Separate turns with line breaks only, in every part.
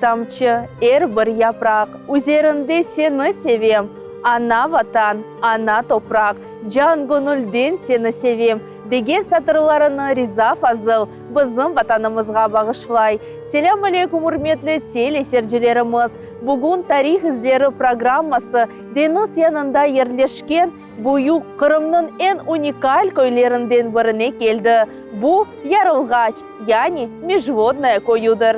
tamçı, er bir yapraq, Üzerinde seni sevem, Ana-Vatan, ana-topraq, Can-göñülden seni sevem, degen satırlarını Riza Fazıl bizim Vatanımızğa bağışlay. Selâm aleyküm, ürmetli telesercilerimiz! Bugün Tarih izleri programması deñiz yanında yerleşken büyük Qırımnıñ eñ unikal köylerinden birine keldi. Bu, Yarılğaç, yani Mejvodnoye köyüdir.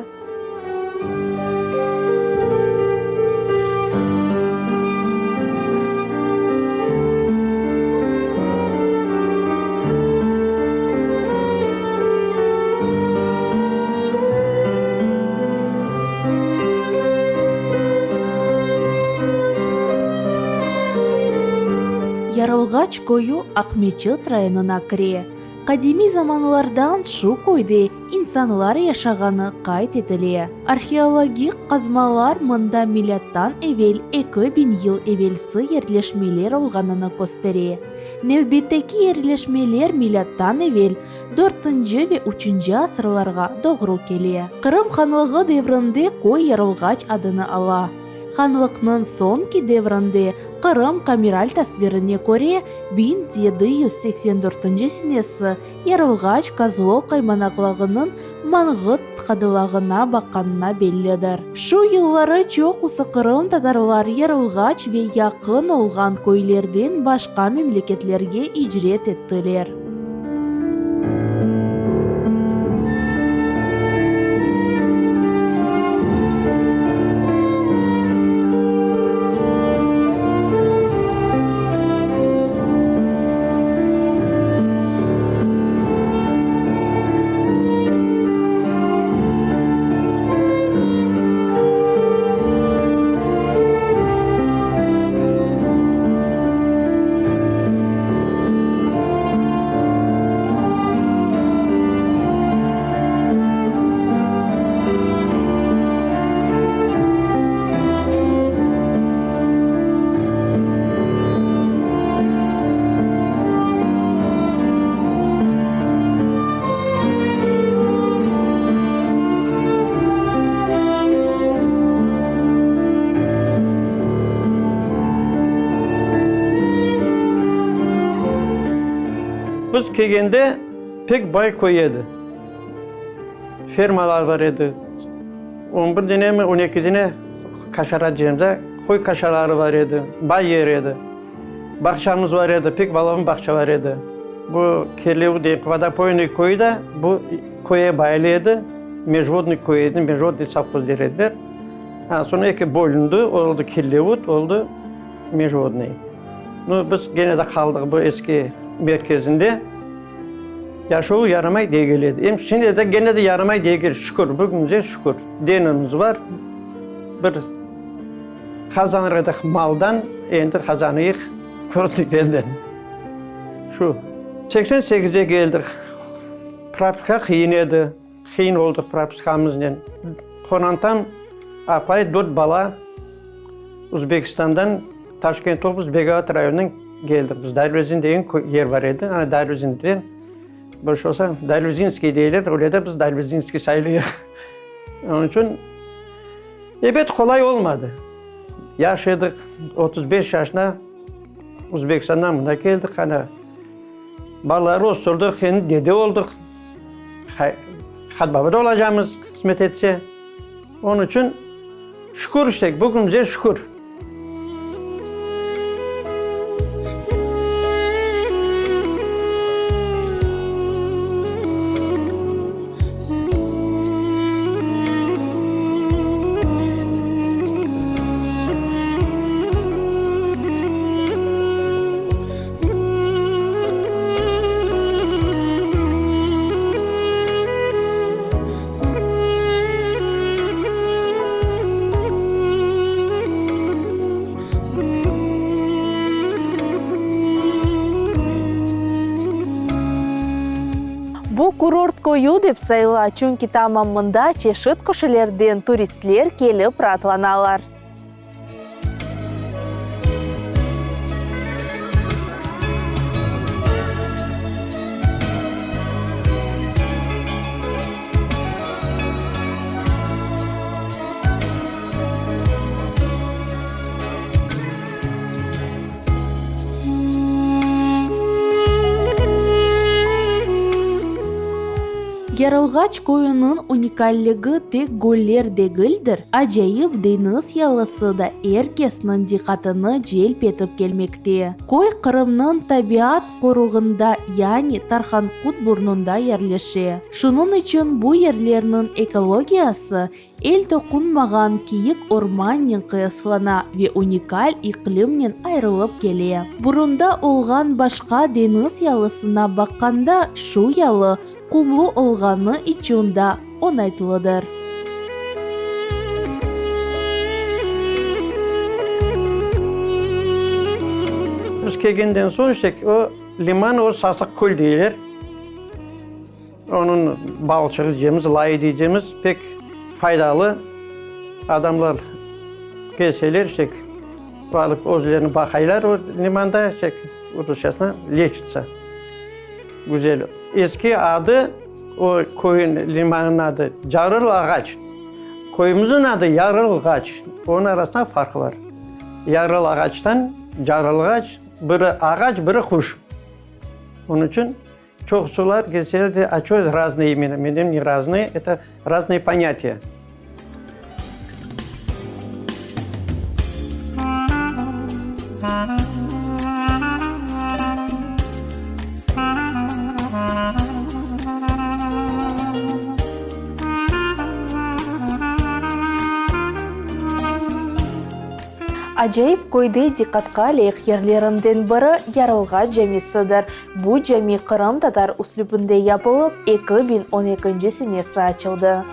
Yarılğaç köyü Aqmeçit rayonına kire. Qadimiy zamanlardan şu köyde insanlar yaşağanı qayd etile. Arheologik qazmalar mında milâttan evel 2000 yıl evelsi yerleşmeler olğanını köstere. Nevbetteki yerleşmeler milâttan evel dörtünci ve üçünci asırlarğa doğru kele. Qırım hanlığı devrinde köy Yarılğaç adını ala. Hanlıqnıñ soñki devrinde Qırım kameral tasvirine köre, 1784 senesi Yarılğaç Kozlov qaymanaqlığınıñ Manğıt qadılağına baqqanına bellidir. Şu yılları çoqusı qırımtatarlar Yarılğaç ve yaqın olğan köylerden başqa memleketlerge icret ettiler.
Biz kelgende pek bay köy edi. Fermalar bar edi. On bir denemi, on eki dene kaşara diyemiz, qoy kaşaları bar edi. Bay yer edi. Bağçamız bar edi, pek balaban bağça bar edi. Bu Kerlevu deyip, Vodopoynıy köyü de bu köye baylı edi. Mejvodnıy köyü edi, Mejvodnıy sovhoz der ediler. Soñra eki bölündi, oldı Kerlevut, oldı Mejvodnıy. Nu, biz gene de qaldıq bu eski merkezinde. Yaşavu yaramay degil edi. Em şimdi de gene de yaramay degil, şükür, bugünce şükür. Denimiz bar, bir Qazanır edik maldan, endi qazanıyıq kördüklerden. Şu 88-de keldik. Propiska qıyın edi. Qıyın oldu propiskamıznen. Qorantam, apay, dört bala Uzbekistandan Taşkent oblast Begovat rayonından keldik biz. Darülözin degen yer bar edi. Ana Darülözinden bir şey olsa Darülözinskiy deyler, öyle de biz Darülözinskiy sayılıyıq. Onıñ içün Ebet, qolay olmadı. Yaş edik, 35 yaşına Uzbekistandan mında keldik, ana, balaları östürdük, endi dede oldıq, qartbaba da olacamız, qısmet etse. Onıñ içün şükür işte, bugünimize şükür.
Bu kurort köyü dep sayıla, çünki tamam mında çeşit köşelerden turistler kelip raatlanalar. Yarılğaç köyüniñ unikalligi tek göller degildir, acayip deñiz yalısı da er kesniñ diqqatını celp etip kelmekte. Köy Qırımnıñ tabiat qoruğında, yani Tarhanqut burnunda yerleşe. Şunıñ içün bu yerlerniñ ekologiyası El toqunmağan kiyik ormannen qıyaslana ve unikal iqlimnen ayırılıp kele. Burunda olğan başqa deñiz yalısına baqqanda şu yalı qumlu olğanı içün da oñaytlıdır.
Biz kelgenden soñ işte o liman, o Sasıq köl deyler. Onıñ balçığı diycemiz, layı diycemiz, pek faydalı. Adamlar kelseler, işte, barıp özlerini baqaylar o limanda, işte, rusçasına leçitsa. Güzel. Eski adı, o köyün, limanınıñ adı Carıl Ağaç. Köyümüzniñ adı Yarılğaç. Onıñ arasında farq bar. Yarıl Ağaçtan Carılğaç, biri ağaç, biri quş. Onıñ içün Çoqusular kelseler de, a ço raznoye imena? Men deyim, ne raznoye, eto raznoye ponâtiye.
Acayip köyde diqqatqa lâyıq yerlerinden biri Yarılğaç camisidir. Bu cami qırımtatar üslübinde yapılıp, 2012 senesi açıldı.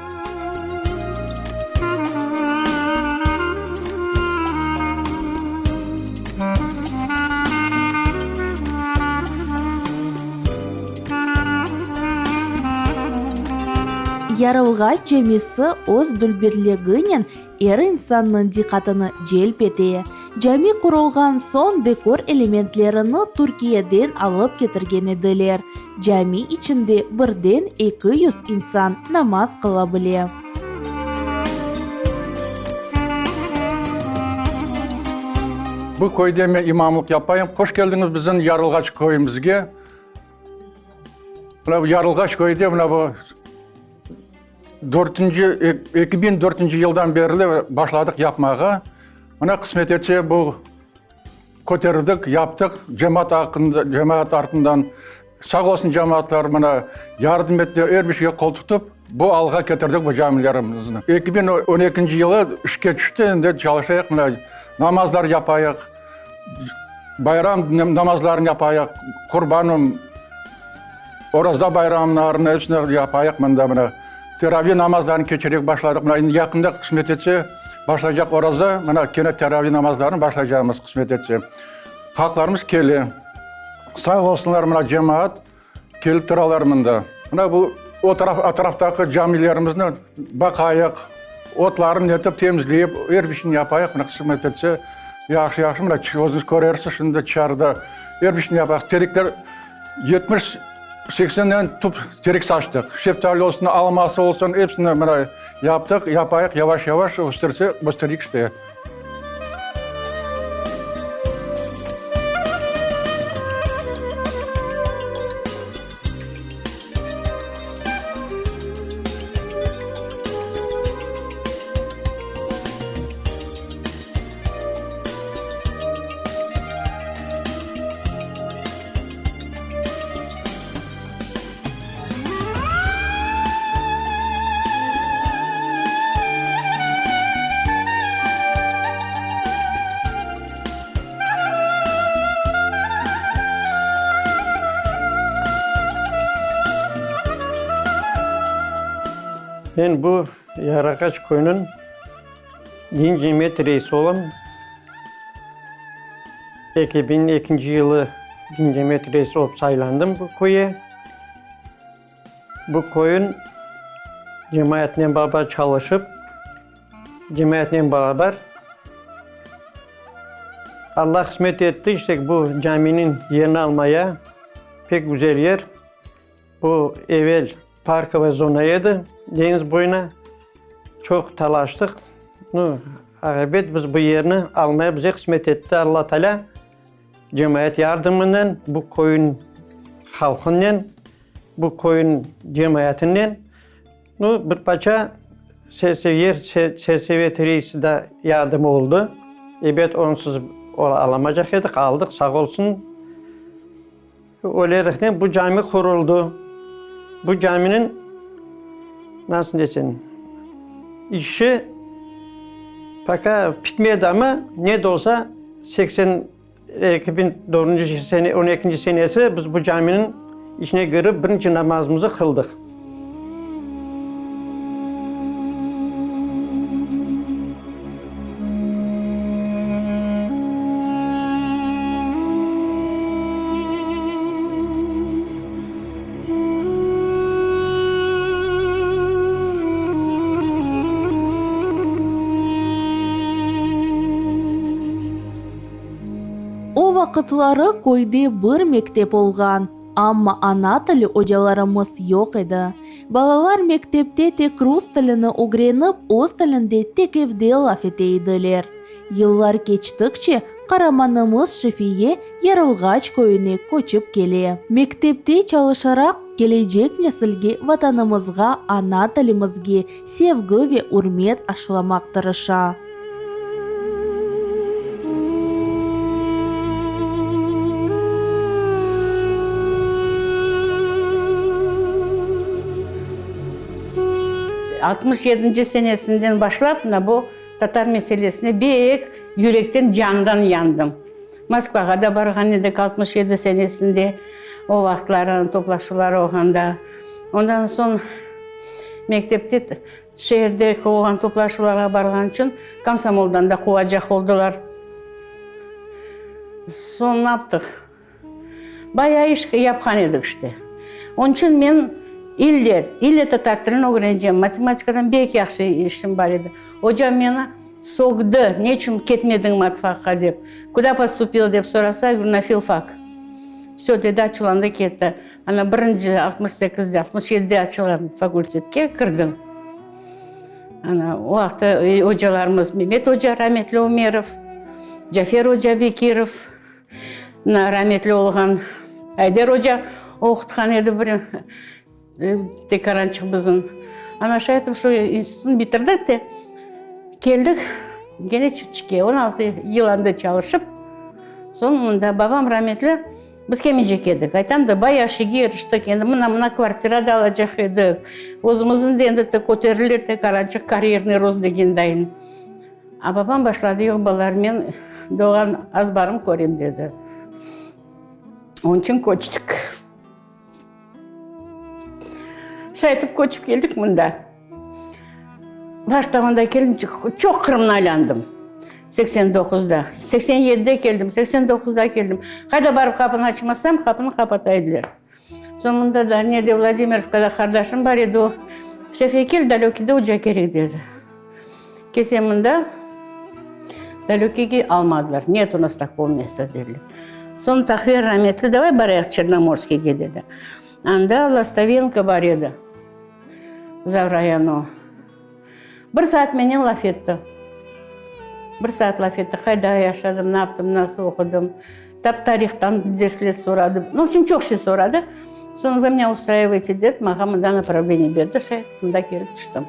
Yarılğaç camisi öz dülberliginen Er insannıñ diqqatını celp ete. Cami qurulğan soñ dekor elementlerini Türkiyeden alıp ketirgen ediler. Cami içinde birden 200 insan namaz qıla bile.
Bu köyde men imamlıq yapayım. Hoş keldiñiz bizim Yarılğaç köyümizge. Mına bu Yarılğaç köyde mına bu Dörtünci, 2004 yıldan berli başladıq yapmağa. Mına qısmet etse bu köterdik, yaptıq. Cemaat aqqında, cemaat artından sağ olsun cemaatlar mına yardım ettiler, er bir şeyge qol tutıp bu alğa ketirdik bu camilerimizni. 2012 yılı işke tüşti, endi çalışayıq mına namazlar yapayıq, bayram namazlarını yapayıq, qurbanım Oraza bayramlarını epsini yapayıq mında mına. Teravi namazlarını keçirek başladıq. Mına endi yaqında qısmet etse başlaycaq oraza, mına kene teravi namazlarını başlaycaqmız qısmet etse. Halqlarımız kele. Sağ olsunlar mına cemaat kelip turalar mında. Mına bu o taraf atraftaki camilerimizni baqayıq, otlarını netip temizleyip er bir şeyni yapayıq mına qısmet etse. Yahşı yahşı mına özüñiz körersiz şimdi tışarıda er bir şeyni yapayıq. Terekler 70, seksenden tüp terek saçtıq. Şeftali olsun, alması olsun, epsini mına yaptıq, yapayıq, yavaş-yavaş östürse, östüreyik işte.
Men bu Yarağaç köyüniñ din cemiyet reisi olam. 2002 yılı din cemiyet reisi olıp saylandım bu köye. Bu köyün cemaatnen beraber çalışıp, cemaatnen beraber Allah qısmet etti, işte bu caminiñ yerini almaya, pek güzel yer. Bu evel parkovaya zona edi, deñiz boyuna. Çoq talaştıq. Nu, aqibet biz bu yerni almaya bize qısmet etti Alla Taalâ. Cemaat yardımınen, bu köyün halqınen. Bu köyniñ cemaatinen, nu, bir parça yer selsovet reisi da yardım oldı. Ebet, onsuz olamacaq edik, aldıq, sağ olsun. Öyleliknen bu cami quruldı. Bu caminiñ, nasıl desem, işi poka bitmedi, amma ne de olsa 82 dördünci sene, on ekinci senesi biz bu caminiñ içine kirip birinci namazımızı qıldıq.
O vaqıtları köyde bir mektep olğan, amma ana tili ocalarımız yoq edi. Balalar mektepte tek rus tilini ögrenip, öz tilinde tek evde laf ete ediler. Yıllar keçtikçe, qaramanımız Şefiye Yarılğaç köyüne köçip kele. Mektepte çalışaraq, kelecek nesilge Vatanımızğa, ana tilimizge sevgi ve ürmet aşılamaq tırışa.
Altmış yedinci senesinden başlap mına bu tatar meselesine bek yürekten, candan yandım. Moskvağa da barğan edik 67 senesinde, o vaqıtları toplaşuvlar olğanda. Ondan soñ mektepte şeerde olğan toplaşuvlarğa barğan içün komsomoldan da quvacaq oldılar. Soñ naptıq? Bayağı iş yapqan edik işte. Onıñ içün men ille, ille tatar tilini ögreneceğim. Matematikadan bek yahşı işim bar edi. Ocam meni sögdi, ne içün ketmediñ matfakqa dep. Kuda postupila dep sorasa, говорю, na filfak. Vse, dedi, açılandı ketti. Ana birinci 68-de, 67-de açılğan fakultetke kirdim. Ana o vaqıtta ocalarımız Memet oca rametli Umerov, Cafer oca Bekirov, Mına rametli olğan Ayder oca oqutqan edi bir tekarançıq bizim. Ana şay etip şu institutnı bitirdik de, keldik kene Çirçikke. 16 yıl anda çalışıp, soñ mında babam rametli, biz kelmeycek edik. Aytam da, bayağı şeyge eriştik, endi mına, mına kvartira da alacaq edik. Özümizniñ de endi köterilir tekarançıq, karyerniy rost degendayın. A babam başladı, yoq, balalar, men doğğan azbarım körem, dedi. Onıñ içün köçtik. Şay etip köçip keldik mında. Başta mında keldim, çoq Qırımnı aylandım. 89-da. 87-de keldim, 89-da keldim. Qayda barıp qapını açmasam, qapını qapata ediler. Soñ mında da nede Vladimirovkada qardaşım bar edi, o, Şefiye, kel, Dalökiyde oca kerek, dedi. Kelsem mında, Dalökiyge almadılar, net u nas takogo mesta, dediler. Soñ Tahver rametli, davay barayıq Çernomorskiyge, dedi. Anda Lastovenko bar edi, zavrayano. Bir saat menen laf etti. Bir saat laf etti, qayda yaşadım, ne yaptım, nasıl oqudım. Tap tarihtan dersler soradı. Nu, v obşem, çoq şey soradı. Soñ, vı menya ustraivaete dedi, maña mında napravleniye berdi, şay etip mında kelip tüştim.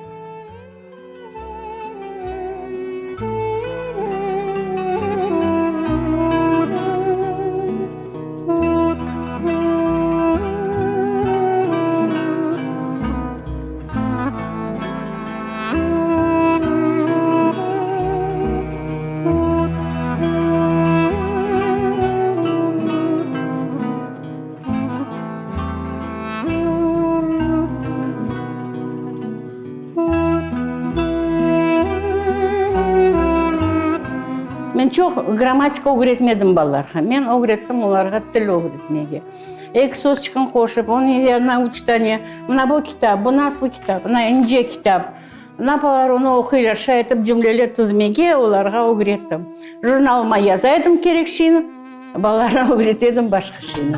Men çoq grammatika ögretmedim balalarğa. Men ögrettim olarğa til ögretmege. Eki sözçikni qoşıp, onıñ yanına üç tane, mına bu kitap, bu nasıl kitap, mına ince kitap. Napalar onı oquylar, şay etip cümleler tizmege olarğa ögrettim. Jurnalıma yaza edim kerek şeyni, balalarğa ögrete edim başqa şeyni.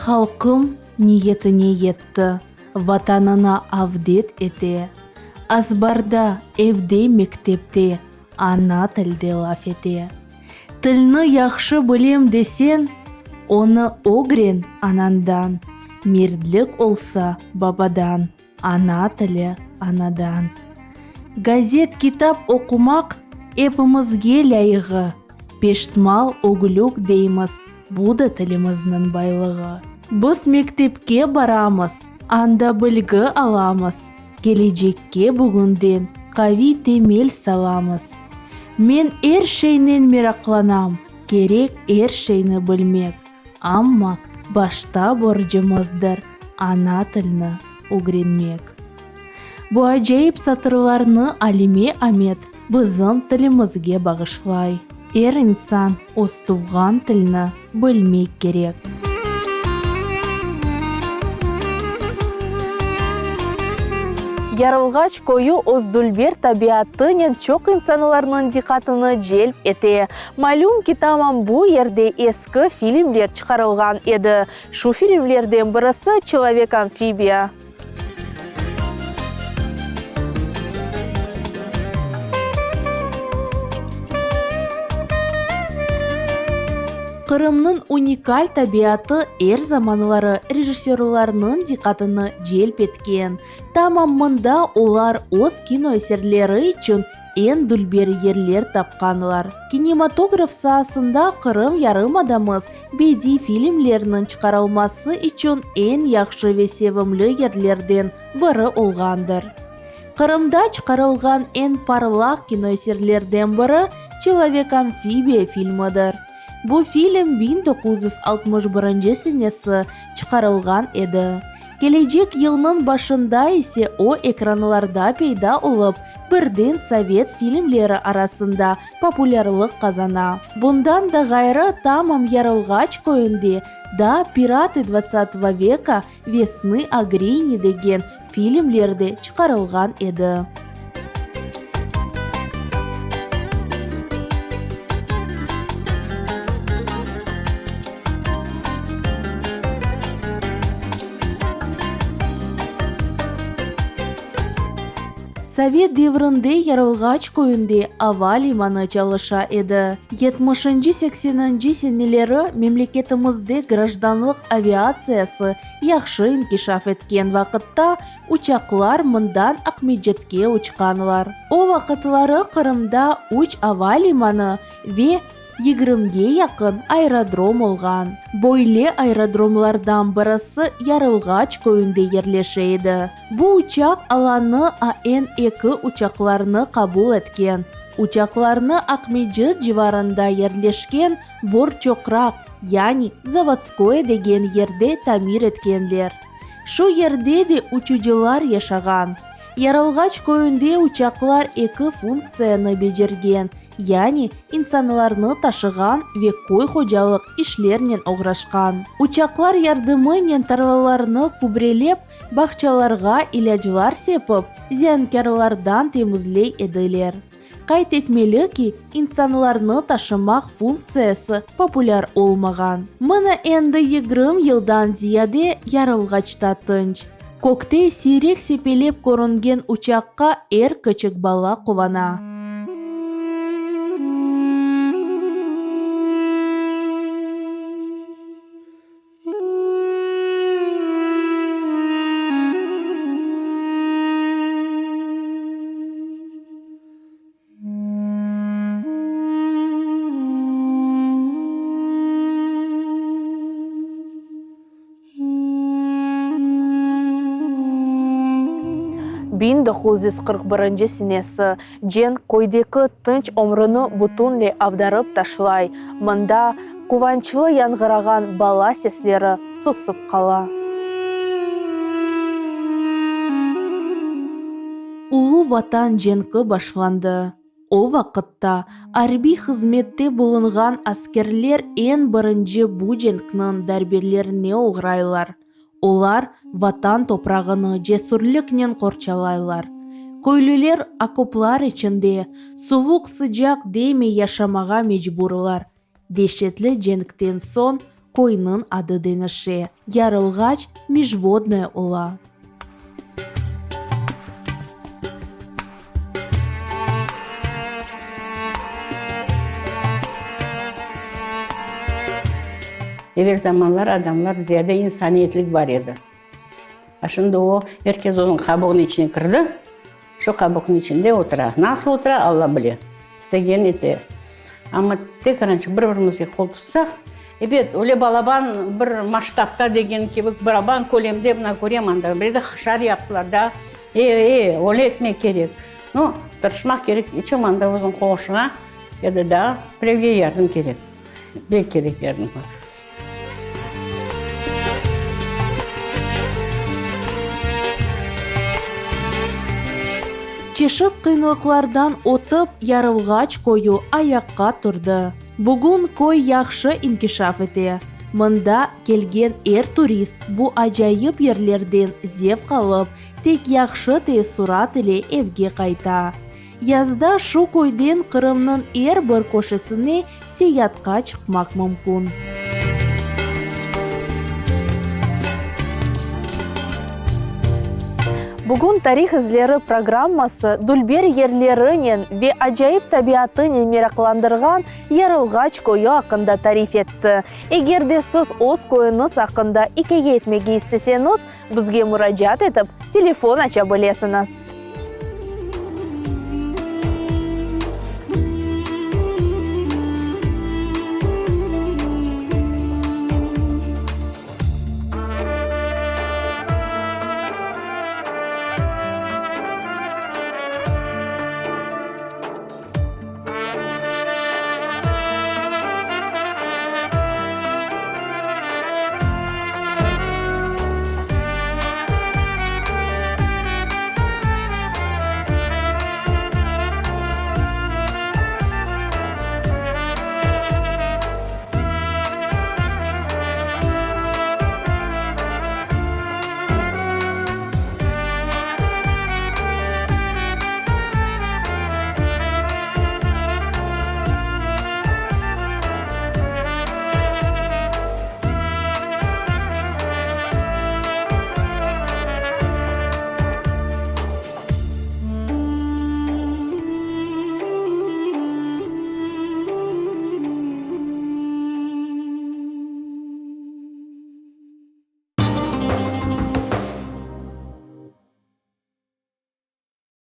Halqım niyetine yetti, Vatanına avdet ete. Azbarda, evde, mektepte ana tilde laf ete. Tilni yahşı bilem deseñ, onı ögren anandan, Merdlik olsa babadan, ana tili anadan. Gazet, kitap oqumaq epimizge lâyığı, Peştmal, öglük deymiz, bu da tilimizniñ baylığı. Biz mektepke baramız, anda bilgi alamız, Kelecekke bugünden qaviy temel salamız. Men er şeynen meraqlanam, kerek er şeyni bilmek, Amma başta borcumızdır ana tilni ögrenmek. Bu acayip satırlarnı Alime Amet bizim tilimizge bağışlay. Er insan öz tuvğan tilni bilmek kerek. Yarılğaç köyü öz dülber tabiatınen çoq insanlarnıñ diqqatını celp ete. Malüm ki, tamam bu yerde eski filmler çıqarılğan edi. Şu filmlerden birisi Çelovek-amfibiya. Qırımnıñ unikal tabiatı er zamanları rejissörlarnıñ diqqatını celp etken. Tamam mında olar öz kino eserleri içün eñ dülber yerler tapqanlar. Kinematograf saasında Qırım yarımadamız bediy filmlerniñ çıqarılması içün eñ yahşı ve sevimli yerlerden biri olğandır. Qırımda çıqarılğan eñ parlaq kinoeserlerden biri Çelovek-amfibiya filmidir. Bu film 1961 senesi çıqarılğan edi. Kelecek yılnıñ başında ise o ekranlarda peyda olıp, birden sovet filmleri arasında populârlıq qazana. Bundan da ğayrı, tamam Yarılğaç köyünde daa Piratı dvadtsatogo veka ve Snı o Greyni degen filmler de çıqarılğan edi. Sovet devrinde Yarılğaç köyünde ava limanı çalışa edi. Yetmişinci-sekseninci seneleri memleketimizde grajdanlıq aviatsiyası yahşı inkişaf etken vaqıtta uçaqlar mından Aqmescitke uçqanlar. O vaqıtları Qırımda üç ava limanı ve Yigirmige yaqın aerodrom olğan. Böyle aerodromlardan birisi Yarılğaç köyünde yerleşe edi. Bu uçaq alanı AN-eki uçaqlarını qabul etken. Uçaqlarnı Aqmecit civarında yerleşken Borçoqraq, yani Zavodskoye degen yerde tamir etkenler. Şu yerde de uçucılar yaşağan. Yarılğaç köyünde uçaqlar eki funktsiyanı becergen, yani insanlarnı taşığan ve köy hocalıq işlernen oğraşqan. Uçaqlar yardımınen tarlalarnı kübrelep, bağçalarğa ilâclar sepip, ziyankârlardan temizley ediler. Qayd etmeli ki, insanlarnı taşımaq funktsiyası populâr olmağan. Mına endi yigirmi yıldan ziyade Yarılğaçta tınç. Kökte siyrek sepelep körüngen uçaqqa er kiçik bala quvana. 1941 senesi, cenk köydeki tınç ömrüni bütünley avdarıp taşlay, mında quvançlı yañğırağan bala sesleri susıp qala. Ulu Vatan cenki başlandı. O vaqıtta arbiy hızmette bulunğan askerler eñ birinci bu cenkniñ darbelerine oğraylar. Olar Vatan toprağını cesürliknen qorçalaylar. Köylüler okoplar içinde, suvuq-sıcaq demey yaşamağa mecburlar. Deşetli cenkten soñ köyniñ adı deñişe, Yarılğaç, Mejvodnoye, ola.
Evel zamanlar adamlar ziyade insaniyetlik bar edi. A şimdi o, er kes özüniñ qabuğınıñ içine kirdi, şu qabuqnıñ içinde otura. Nasıl otura, Alla bile. İstegenini ete. Amma tek arançıq bir-birimizge qol tutsaq, ebet, öyle balaban bir masştabta degen kibi, balaban kölemde mına körem anda, bir de haşar yaptılar da, e, e, öyle etmek kerek. No, tırışmaq kerek, iç olmağanda özüñ qoğuşıña ya da daa birevge yardım kerek. Pek kerek yardım.
Çeşit qıyınlıqlardan ötip, Yarılğaç köyü ayaqqa turdı. Bugün köy yahşı inkişaf ete. Mında kelgen er turist bu acayip yerlerden zevq alıp, tek yahşı teessurat ile evge qayta. Yazda şu köyden Qırımnıñ er bir köşesine seyatqa çıqmaq mümkün. Bugün Tarih izleri programması dülber yerlerinen ve acayip tabiatınen meraqlandırğan Yarılğaç köyü aqqında tarif etti. Eger de siz öz köyüñiz aqqında ikâye etmege isteseñiz, bizge muracaat etip, telefon aça bilesiñiz.